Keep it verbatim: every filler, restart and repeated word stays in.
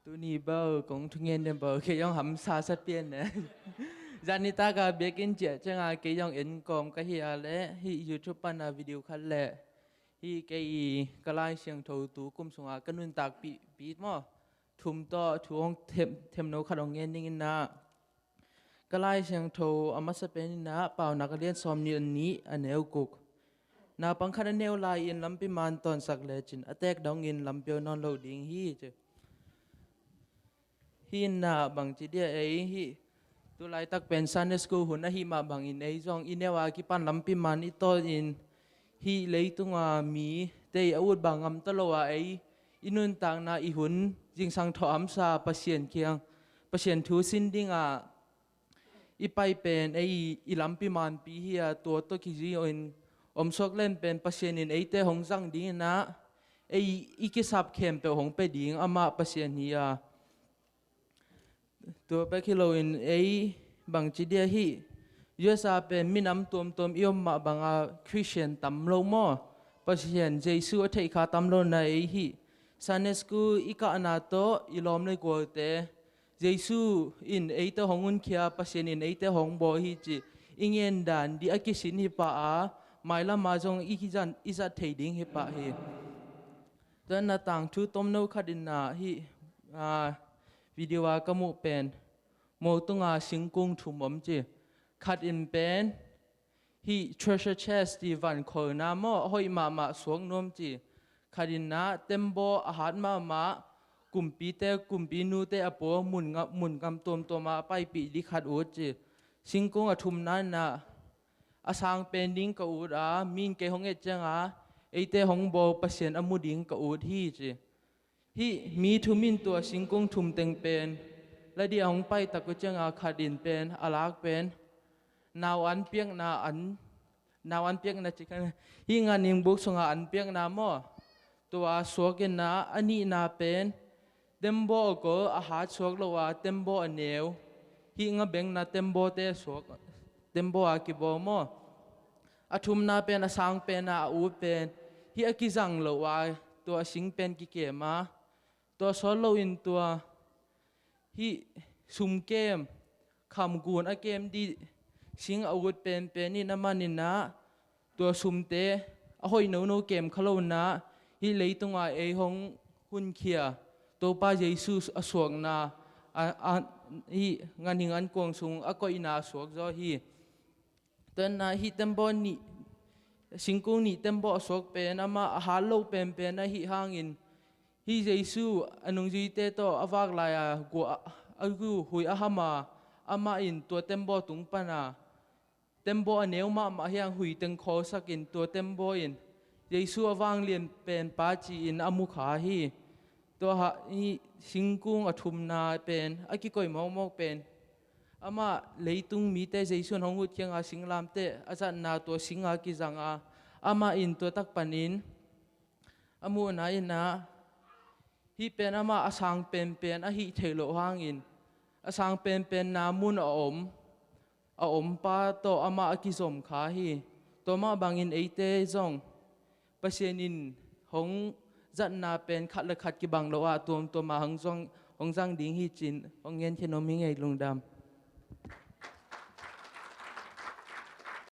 Tuni bau kong thungen den bau kei zong hamsa sat pian ne. Zan nitak a biakinn ciah ciang a kei zong en kawm ka hi a leh hih YouTube pan a video khat leh hih kei i ka Lai Siangtho tu kum sung a ka nuntakpih bit maw, thum tawh thu hong them, themno khat hong ngen ning in ah. Ka Lai Siangtho a masa pen in ah Paunak a lian sawmnih le nih a neu guk. Naupang khat a neu lai-in lampi man tawnsak lecin a teek dongin lam pia nawn lo ding hi, ci. Hih in ah bangci dia ei hih tu laitak pen Sunday school hun ahih mah bangin ei zong i neu a kipan lampi man i tawn in hih leitung a mite i a ut bang ngam ta lo a ei i nuntakna i hun zingsang thawh hamsa Pasian kiang, Pasian thu sin ding a i pai pen ei i lampi manpi hi a, tua tawh kizui in om suak len pen Pasian in eite hong zang ding in ah ei i kisap khempeuh hong pia ding amah Pasian hi a. Tua bek hi loin ei bangci dia hih U S A pen minam tuamtuam i om mah bang a Christian tam lo maw, Pasian Jesu a theih kha tam lo na ei hih Sunday school i kahna tawh i lawm le gualte Jesu in eite hong hunkhia, Pasian in eite hong bawl hi ci i ngen dan dih a kisin hi pah a, mailam a zong i kizan, i zat thei ding hi pah hi. Tua in ah tangthu tomno khat in ah hih, ah, video a ka muh pen mo tung a singkung thum om ci. Khat in pen hih treasure chest ti van kholna maw, a hoih mahmah suak nuam ci. Khat in ah tembaw a hat mahmah kumpite, kumpinute a pua mun nga-, mun ngam tuamtuam a paipih dih khat ut ci. Singkung a thumna in ah a sang pen ding ka ut a, mi in kei hong et ciang a eite hong bawl Pasian a mu ding ka ut hi, ci. Hih mi thum in tua singkung thum teng pen la dih a hong pai tak uh ciang a khat in pen a lak pen nau an piakna an, nau an piakna ci khan hih ngan ing buk sung a an piakna maw, tua suak in ah a nihna pen tembaw a gol a hat suak lo a tembaw a neu, hih nga bengna tembawte a suak, tembaw a kibawl maw. A thumna pen a sang pen a, a ut pen hih a kizang lo a tua sing pen kikem a, tua sawt loin tua hih sumkem, khamgun a kem dih sing a ut penpen in a man in ah tua sumte a hoih nono kem kha lo in ah hih leitung a ei hong hunkhia Topa Jesu a suakna a, a, hih ngan hing an kuang sung a koihna a suak zaw hi. Tua in ah hih tembaw nih, singkung nih tembaw a suak pen amah a hat lo penpen ahih hangin hih Jesu a nungzuite tawh a vak lai a gua a, a gu hui a ham a, amah in tua tembaw tung pan a tembaw a neu mahmah hiang hui teng khawlsak in tua tembaw in Jesu a vanglian pen pa ci-in a mu kha hi. Tua hih singkung a thumna pen a kikoih mawkmawk pen amah leitung mite Jesu in hong ut khiang a singlamteh a zatna tua sing a kizang a, amah in tua tak panin a muhna in ah hih pen amah a sang penpen ahih theih loh hangin a sang penpenna mun a om, a om pa tawh amah a kizom kha hi. Tua mah bangin eite zong Pasian in hong zatna pen khat le khat kibang lo a tuamtuam a hong zang, hong zang ding hi ci-in hong ngen khin om hi ing ei. Lungdam.